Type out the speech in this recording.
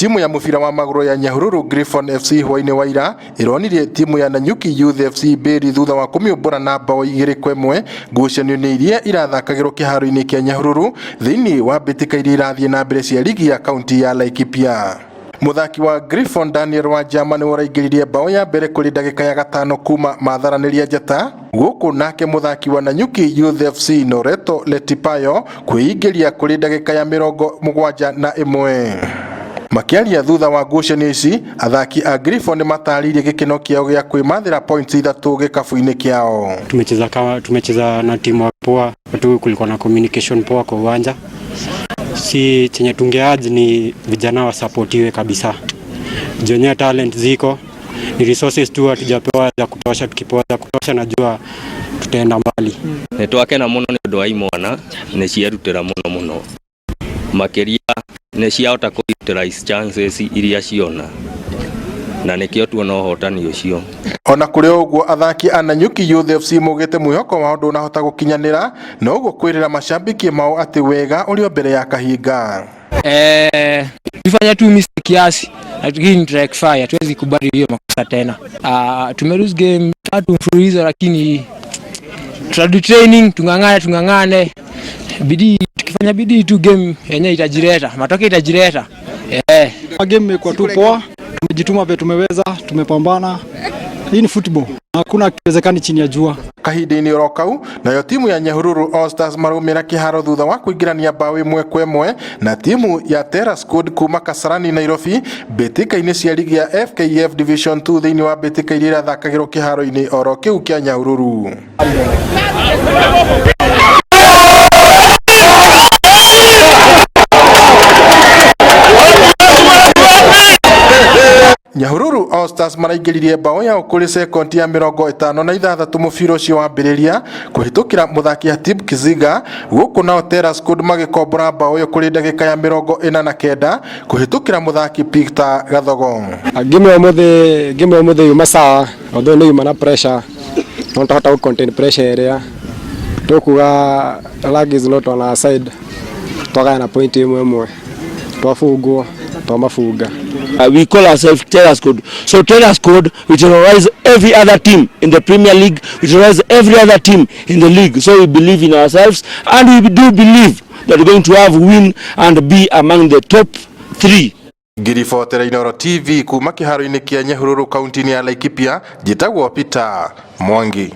Timu ya mũbira wa magũrũ ya Nyahururu Griffon FC hwainĩ wa ira ĩronirie timu ya Nanyuki Youth FC mbĩri thutha wa kũmĩũmbũra na bao 2-1 ngucanio-inĩ iria irathakagĩrwo kĩharo-inĩ kĩa Nyahururu thĩinĩ wa mbĩtĩka iria irathiĩ na mbere cia ligi ya kaunti ya Laikipia. Mũthaki wa Griffon Daniel Wanjama nĩwe ũraingĩririe bao ya mbere kũrĩ ndagĩka ya gatano kuma matharanĩria njata, gũkũ nake mũthaki wa Nanyuki Youth FC Noreto Letipayo kwĩingĩria kũrĩ ndagĩka ya 71. Makĩaria thutha wa ngucanio ici, athaki a Griffon nĩmatarĩirie gĩkeno kĩao gĩa kwĩmathĩra points 3 gĩkabu-inĩ kĩao. Tumecheza na timu poa, tu kulikuwa na communication poa kwa uwanja. Si chenye tungeadd ni vijana wasapotiwe kabisa. Jenye talent ziko, ni resources tu hatujapewa za kutosha. Tukipewa za kutosha, najua tutaenda mbali. Nĩ twakena mũno nĩ ũndũ wa imwana nĩ cierutĩra mũno mũno, makĩria nĩ ciahota kũ utilize chances iria ciona, na nĩkĩo tuona ũhotani ũcio. Ona kũrĩ ũguo, athaki a Nanyuki Youth FC maugĩte mwĩhoko wao ndũnahota gũkinyanĩra, na ũguo kwĩrĩra mashabiki mao atĩ wega ũrĩ o mbere ya kahinga. Tulifanya tu mistake kiasi, lakini turectify, hatuwezi kubali hiyo makosa tena. Tumelose game tatu mfululizo, lakini tutarudi training, tung'ang'ane, tung'ang'ane bidii. Tukifanya bidii tu, game yenyewe itajileta, matokeo itajileta. Game imekuwa tu poa, tumejituma vile tumeweza, tumepambana. Hii ni football, hakuna kiwezekani chini ya jua. Kahinda-inĩ oro kau, nayo timu ya Nyahururu All Stars maraumĩra kĩharo thutha wa kũingĩrania bao 1-1 na timu ya Terra Squad kuma Kasarani, Nairobi, mbĩtĩka-inĩ cia ligi ya FKF Division 2 thĩinĩ wa mbĩtĩka iria irathakagĩrwo kĩharo-inĩ oro kĩu kĩa Nyahururu. Nyahururu All Stars maraingĩririe bao yao kũrĩ sekondi ya 56 mũbira ũcio wambĩrĩria kũhĩtũkĩra mũthaki Hatib Kiziga, gũkũ nao Terra Squad magĩkombora bao ĩyo kũrĩ ndagĩka ya 49 kũhĩtũkĩra mũthaki Peter Gathogo. Game ya umuthi yuma sawa, although nĩ yuma na pressure, no twahota gũ contain pressure ĩrĩa tũkuga. Luck is not on our side, twagayana point ĩmwe ĩmwe, twabungwo twamabunga. We call ourselves Terror Squad. So Terror Squad, we terrorize every other team in the Premier League, we terrorize every other team in the league. So we believe in ourselves and we do believe that we're going to have win and be among the top three. Ngĩribotera Inooro TV kuma kĩharo-inĩ kĩa Nyahururu kaunti-inĩ ya Laikipia, njĩtagwo Peter Mwangi.